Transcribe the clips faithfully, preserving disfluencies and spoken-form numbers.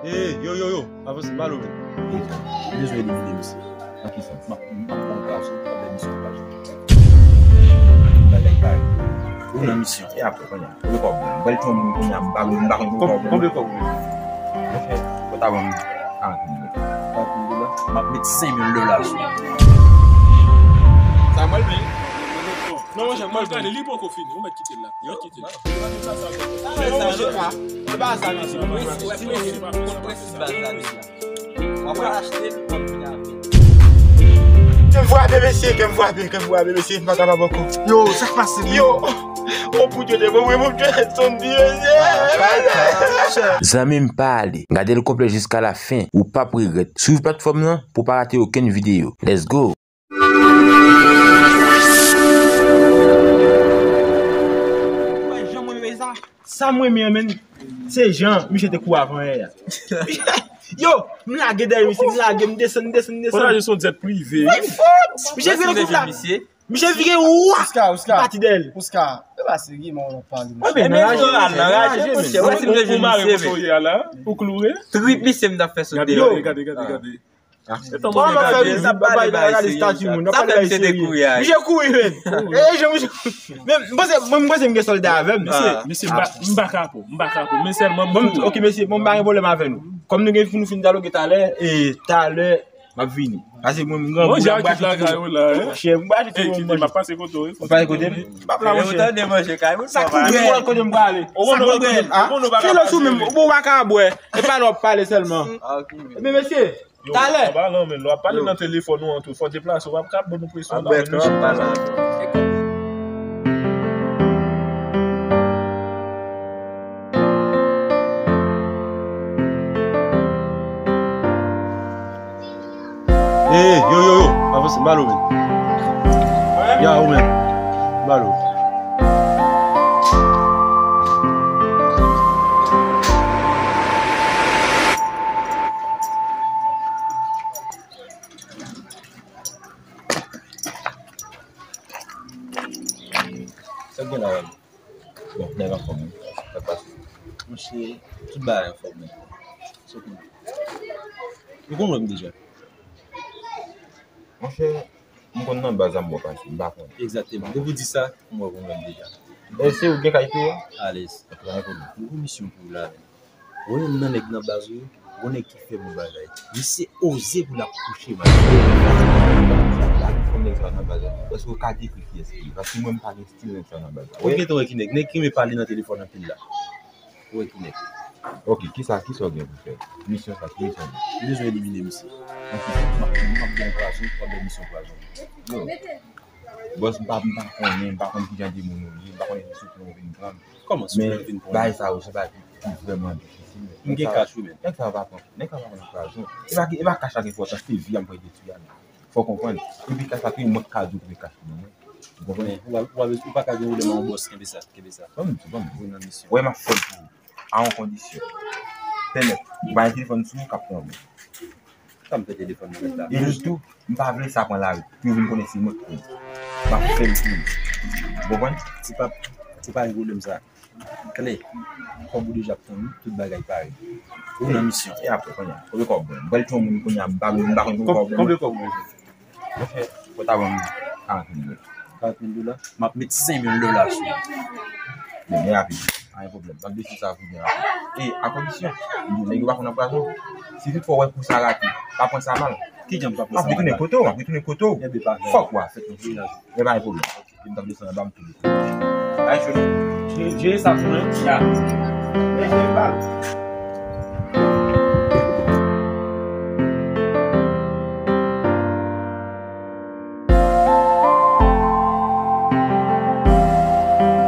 Ey, yo, yo, yo, avanse, m pa lo menm. Ey, ou bezwen elimine misye. Nan ki sans? M ap, m ap pran w plas ou, m ap bay misyon plas ou. Bagay parèy. Ou nan misyon, e apre, kounye a. Konbyen kòb ou? M pral touye yon moun kounye a, m pa, m pa konn konbyen kòb ou. Konbyen kòb ou? Monchè, ou ta ban m karant mil dola. Karant mil dola? M ap met senk mil dola sou ou. Sa mwen l peye. Non, monchè, mwen l peye. Li poko fini, ou mèt kite l la. Ou mèt kite l. Sa, sa, se pa, se pa sa, mesye. Prensip, prensip, prensip baz la, mesye. W ap achte l, w ap vini avè l. Kè m frape, mesye, kè m frape, kè m frape, mesye, m pa kapab ankò. Yo, sa k pase, wi? Yo, on pou Dye de bon, wi, bon Dye, son di, mesye. Zanmi m, pa ale. Gade l konplè jiska la fen, ou p ap regrèt. Swiv platfòm nan pou w pa rate okenn videyo. Let's go! Wè, jan mwen renmen sa. Sa mwen renmen an, menn, se jan misye te kouri avan yè a. Yo, m lage dèyè misye, m lage, m desann, desann, desann. Pataje son jet prive. Misye vire kout la. Misye vire, wa! Li pati dèyè l. Oscar, e pa serye, mwen, w ap pale, monchè. Ebyen, nan raje, nan raje, monchè. Wè si m te jwenn misye, men. Ou kloure. Trip misye m t ap fè sot deyò. Gade, gade, gade, gade. Kòman m ap fè vizit bay bagay la, li stati moun, w ap pale bagay serye. Misye kouri, men. E, e, jan misye, men, m panse, mwen, m panse m gen sòlda avè m. Mesye, mesye, m pa, m pa ka pou, m pa ka pou, men sèlman m kouri. Ok, mesye, bon, m pa gen pwoblèm avè nou. Kòm nou gen pou nou fin dyaloge talè, e, talè, m ap vini. Pase mwen, m grangou la, m pral achte tout. Monchè, m pral achte tout. Kite m ap pase kote w, wi. Ou pase kote m? M ap la, monchè. Ou tande, monchè, kay moun sa. Sa k pou bwè? Kote m prale? Ou konn nou pa ka bwè. Ou pa ka bwè. E pa lè w ap pale sèlman. Ebyen, mesye, Yo, talè. Anba lan, men lè w ap pale nan telefòn ou an tou, fò deplase, w ap ka ban nou presyon nan men misye. Ey, yo, yo, yo, avanse, m ba l ou menm. Ya, ou menm. M ba l ou. Sa k gen la menm? Bon, nèg anfòm, wi. Sa k pase? Monchè, tout bagay anfòm, men. Sa w konnen? Ou konn wè m deja? Monchè, m konn nan baz la m wè w pase, m pa konnen. Egzakteman. Depi w di sa, m wè w konn wè m deja. E se ou gen kay tou, wi? Alèz. Ok, pa gen pwoblèm. M gon misyon pou ou la, men. Ou wè youn nan nèg nan baz ou yo, gon nèg ki fè bon bagay. Misye oze pou l ap kouche madanm. Ou konn nèg sa nan baz la? Èske w ka dekri kiyès li ye? Paske mwen m pa gen stil nèg sa nan baz la. Ou gentan wè ki nèg, nèg ki renmen pale nan telefòn anpil la. Ou wè ki nèg. Ok, kisa, kisa w gen pou fè? Misyon sa, ki misyon li? M bezwen elimine misye. Nan ki sans? M ap, m ap ba w pwazon, w ap bay misyon pwazon. Yo. Bòs, m pa, m pa konnen, m pa konn kijan de moun ou ye, m pa konnen si sou plan ou vin pran m. Kòman sou plan ou vin pran m? Men bagay sa yo, se bagay ki, ki vrèman difisil. M gen kach wi, men. Nèg sa yo pa pran, nèg sa yo pa pran pwazon. E pa, e pa kach la ki enpòtan, se vi a m pral detwi a, men. Fò w konprann. Epi kach la, se mwen k ka di w kite kach la ban mwen. Ou konprann? Men, ou pa, ou pa, ou pa ka gen pwoblèm ak yon bòs, kenbe sa, kenbe sa. Ban m di, ban m di. Ou nan misyon. Wè, m ap fè l pou ou. A yon kondisyon. Pèmèt, ou pa gen telefòn sou ou k ap pran ou. Sa m fè telefòn nan tèt la. E jis tou, m pa vle sa pran lari. Pou yo vin konnen se mwen k pran. M ap fè l pou yo. Ou konprann? Ti pap, ou pa gen pwoblèm sa. Klè. Kòb ou deja ap tann ou, tout bagay pare. Ou nan misyon. E apre, kounye a, konbyen kòb mwen? M pral touye yon moun kounye a, m pa, m pa konn konbyen kòb mwen. Konbyen kòb mwen? Monchè, fò w ta ban m karant mil dola. Karant mil dola? M ap met senk mil dola sou ou. Bon, byen rapid. Pa gen pwoblèm. M ap deside sa pou byen rapid. E, a kondisyon, m di w, nèg yo pa konn nan pwazon. Si toutfwa w wè kou sa rate, pa pran sa mal. Kijan m pa pran sa mal? M ap retounen kote w, m ap retounen kote w. Enben, pa grave. Fòk w a fèt yon ti jan. Men pa gen pwoblèm. M t ap desann anba m tou. Ay, cho non. Jere, jere sa pou mwen. Ya. Men jere bal.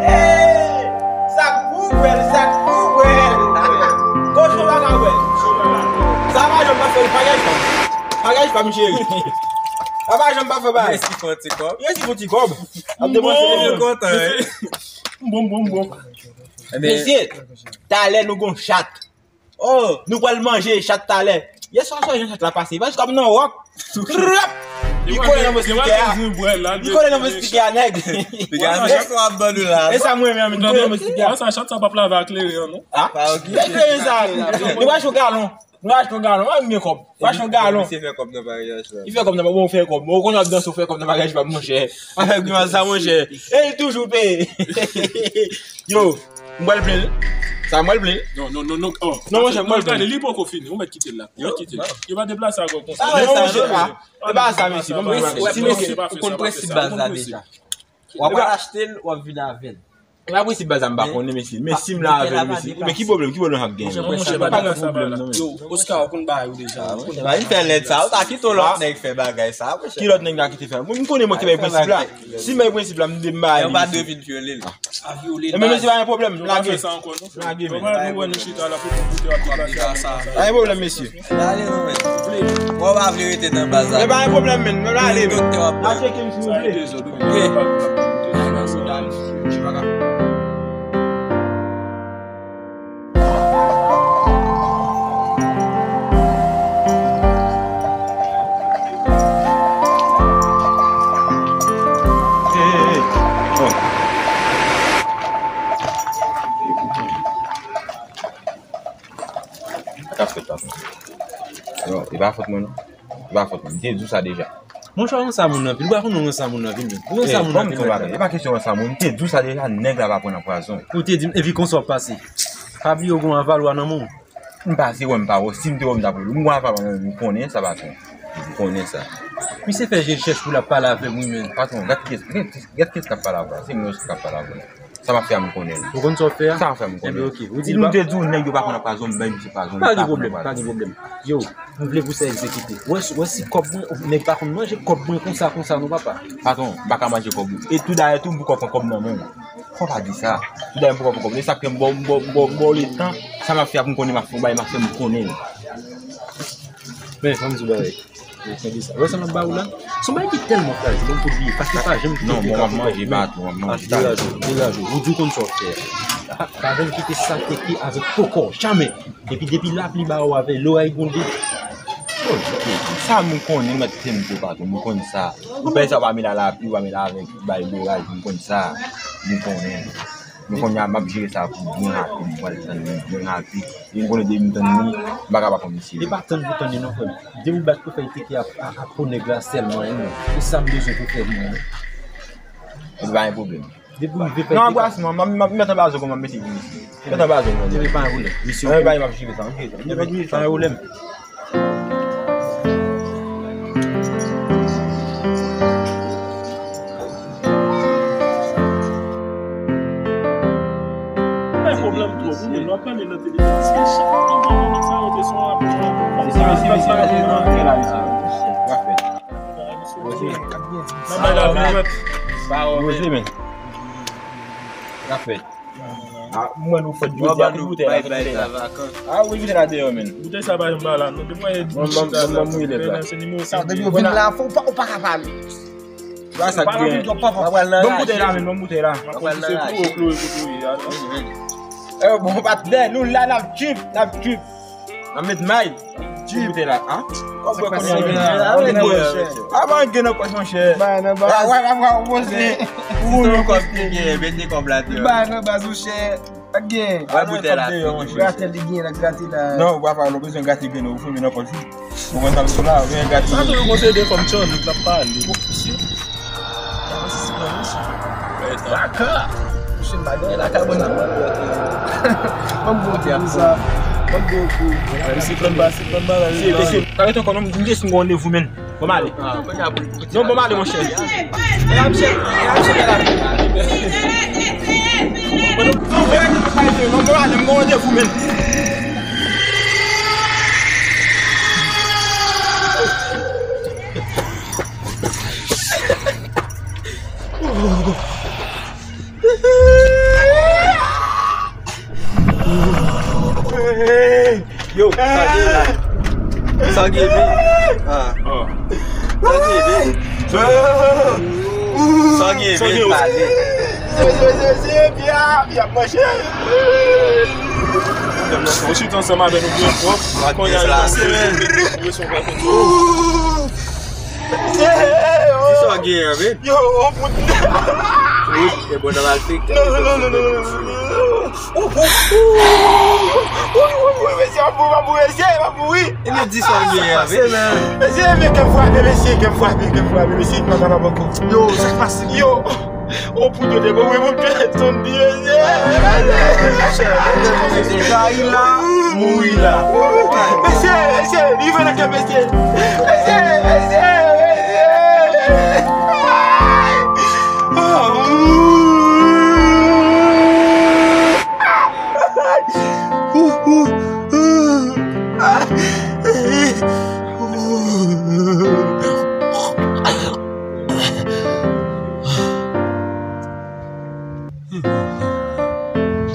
Hey! Sa k pou bwè l, sa k pou bwè l. Kochon pa ka bwè l. Sa pa janm pa fè l, pa gen janm. Pa gen janm, cheri. Sa pa janm pa fè bagay. Resi fè ti kòb. Resi fè ti kòb. Ap depanse. Bon, kontan, wi. Bon, bon, bon. Mesye, talè nou gon chat. Oh, nou pral manje chat talè. Yè swa, swa, jan chat la pase. Li pa jis ap nan wòk. Trap! Li kole nan moustiquaire a. Li kole nan moustiquaire a, nèg. Piga, nèg, w ap ban nou la. E sa mwen menm, li kole nan moustiquaire a. Sa, chat sa p ap lave ak kleren an, non? Ah? Kleren sa. Li va achte yon galon. Li va achte yon galon. Mwen menm gen kòb. Li va achte yon galon. Misye fè kòb nan maryaj la. Li fè kòb nan, bon, fè kòb. Bon, ou konn ap danse, ou fè kòb nan maryaj pa, monchè. Avèk grimas sa, monchè. E li toujou peye. Yo, m pral plen l. Sa m pral plen l. Non, non, non, non. Oh. Non, monchè, m pral plen l. Gade, li poko fini. Ou mèt kite l la. Yo kite l. Yo pa deplase ankò konsa. Non, monchè, ah. E pa sa, mesye. Bon, mesye, ou konn prensip baz la deja. W ap al achte l, w ap vin avè l. E pa prensip baz la, m pa konnen, mesye. Men si m la avè l, mesye. Men ki pwoblèm, ki pwoblèm ap gen? Monchè, pa gen pwoblèm, non, mesye. Yo, Oscar, ou konn bagay ou deja. Ou konn bagay. Vin fè lèd sa. Ou ta kite lòt nèg fè bagay sa, monchè. Ki lòt nèg la ki te fè? Mwen, m konnen mwen ki bay prensip la. Si m bay prensip la, m de m bay. Yo pa dwe vin vyole l. A vyole l. E men, mesye, pa gen pwoblèm. Lage. Lage, men. Nou wè nou chita la pou nou goute ak bagay sa. Pa gen pwoblèm, mesye. Lale non, men. Ou vle. Ou pa vle rete nan baz la. E pa gen pwoblèm, men. Nou ale, men. Doktè w ap pran. Al tcheke m, silvouplè. Sa e dezòd, wi. Ok. Hey, hey, hey. Oh. Sa k ap fèt, patwon? Non, e pa fòt mwen, non. E pa fòt mwen. M te di w sa deja. Monchè, w ranse a moun anpil. Ou pa konn ou ranse a moun anpil, menm. Ou ranse a moun anpil, nèg la. E pa kesyon ranse a moun. M te di w sa deja, nèg la pa pran nan pwazon. Ou te di m, epi konsa w ap pase. Pa bliye w gen yon avalwa nan men w. M pase wè m pa wè w. Si m te wè w, m t ap wè w. M gen yon avalwa nan men m, m konnen sa, patwon. M konnen sa. Misye fè je l chèch pou l ap pale avè m, wi, menm. Patwon, gad kiyès, gad kiyès k ap pale avè w. Se mwen ki ap pale avè w. Sa m ap fè a, m konnen l. Ou konn sa w ap fè a? Sa m ap fè a, m konnen l. Ebyen, oke. Ou di l, m te di w, nèg yo pa konn ap pran zòn, men misye pa zòn. Pa gen pwoblèm, pa gen pwoblèm. Yo, m vle pou sa egzekite. Wè, wè si kòb mwen, nèg pa konn manje kòb mwen konsa, konsa, non, papa. Patwon, m pa ka manje kòb ou. E tou dayè, tou, m poko pran kòb nan men w. Fò w pa di sa. Tou dayè, m poko pran kòb. E sa k fè m ba w, m ba w, m ba w, m ba w letan. Sa m ap fè a, pou m konnen, m ap fè yon bagay, m ap fè m konnen l. Men, fò m di w bagay. Yo, tande sa. Wè sa m ap ba ou la? Se yon bagay ki tèlman frajil, m pou bliye. Paske pa janm kite non, bon, m ap manje, patwon, m ap manje. Deraje w, deraje w. Ou di w konn sa w ap fè a. Pa, pa janm kite sa teke avèk poko, jamè. Epi depi lapli ba ou avè loray gwonde. Sa m konnen, mèt tempo, patwon, m konn sa. Ou pè sa pa mele a lapli, ou pa mele avèk bay loray, m konn sa. M konnen. Men kounye a, m ap jere sa pou byen rapid, m pral tann li byen rapid. E m konnen depi m tann li, m pa ka pa konn misye. E pa tann pou tann li non, frè m. Depi w bat pou fè l teke a, a, a po nèg la sèlman, wi, men. Se sa m bezwen pou fè mwen, wi. Epi pa gen pwoblèm. Depi w rive fè l teke a. Non, anbrase mwen, m ap, m ap, m ap mete anba zòn mwen, m ap mete pou misye. Mete anba zòn mwen. Epi pa gen pwoblèm. Misye, pa gen pwoblèm. Bay pwoblèm twòp, ou menm, w ap tande nan televizyon. Paske chak tan w tande nèg sa yo te son rapò. Mesye, mesye, mesye, mesye, mesye, mesye, mesye. Sa fèt. Mesye. Nan bay la vi, mèt. Poze, men. Sa fèt. Ah, mwen nou fèt jodi a, tout boutèy la, tout boutèy la. Ah, wi, boutèy la deyò, men. Boutèy sa pa janm pa la, non. Depi mwen di chita la, se nimewo sa, depi yo vin la, fò w pa, ou pa ka pale. Sa, sa k gen. Ban m boutèy la, men, ban m boutèy la. M ap pran se pou ou, Chloé, kote w ye, atann. Eh, bon, patnè, nou la, n ap trip, n ap trip. N ap met may. Trip. Boutèy la, a? Kòb bwè kounye a, men. A, pa gen nan pòch, monchè. Bay nan baz. Wa, wa, wa, wa, poze. Ou menm kòb ki gen, mete kòb la deyò. Bay nan baz, monchè. Pa gen. Wè boutèy la, monchè. Gratèl li gen la, grate la. Non, papa, nou bezwen grate byen, nou foumen nan pòch ou. Ou konn sa m di w la, ou gen gati. Sa tou nou konseye de fanm tchannik, n ap pale. Bon, misye. Misye pa misye. Baka! Misye pa gen lakay mwen nan mwen. Ban m bon ti kou sa. Ban m bon kou. Misye pran ba, misye pran ba la. Mesye, mesye, pa rete ankò non, m gen yon randevou, men. Ban m ale. Non, ban m ale, monchè. Non, ban m ale, m gen randevou, men. Yo, sa gen la? Sa gen vin? Ah. Sa gen vin? Sa gen vin pale? Mesye, mesye, mesye, Pya, Pya ap mache. Ou chita ansanm avè nou byen pwòp. Kounye a, yo pase, men. Yo son pa konn. Di sa w genyen, men. Yo, on pout. Wi, e bon, nan mal fèk. Non, non, non, non, non, non, non. Wi, wi, wi, mesye, m ap mouri, m ap mouri, mesye, m ap mouri. Ebyen, di sa w genyen, men. Mesye, men kè m frape, mesye, kè m frape, kè m frape, mesye, m pa kapab ankò. Yo, sa k pase? Yo. O, pou Dye, te bon, mwen, mwen, mwen, Sandy, mesye. Mesye, kayi la, mouri la. Mesye, mesye, li vè nan kè, mesye. Mesye, mesye, mesye. Ay.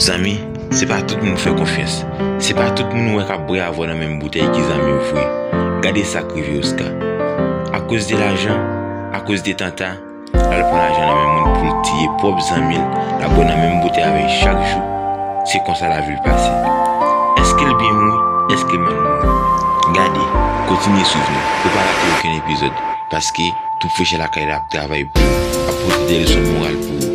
Zanmi, se pa tout moun fè konfyans. Se pa tout moun ou wè k ap bwè avè w nan menm boutèy ki zanmi w vre. Gade sa k rive Oscar. Akoz de lajan, akoz de tanta, l al pran lajan nan men moun pou l tiye pwòp zanmi l, l ap bwè nan menm boutèy avè l chak jou. Se konsa lavi l pase. Èske l byen mouri? Èske l mal mouri? Gade, kontinye swiv nou pou pa rate okenn epizòd, paske Twoup Freche Lakay la ap travay pou ou, ap pote de leson moral pou ou.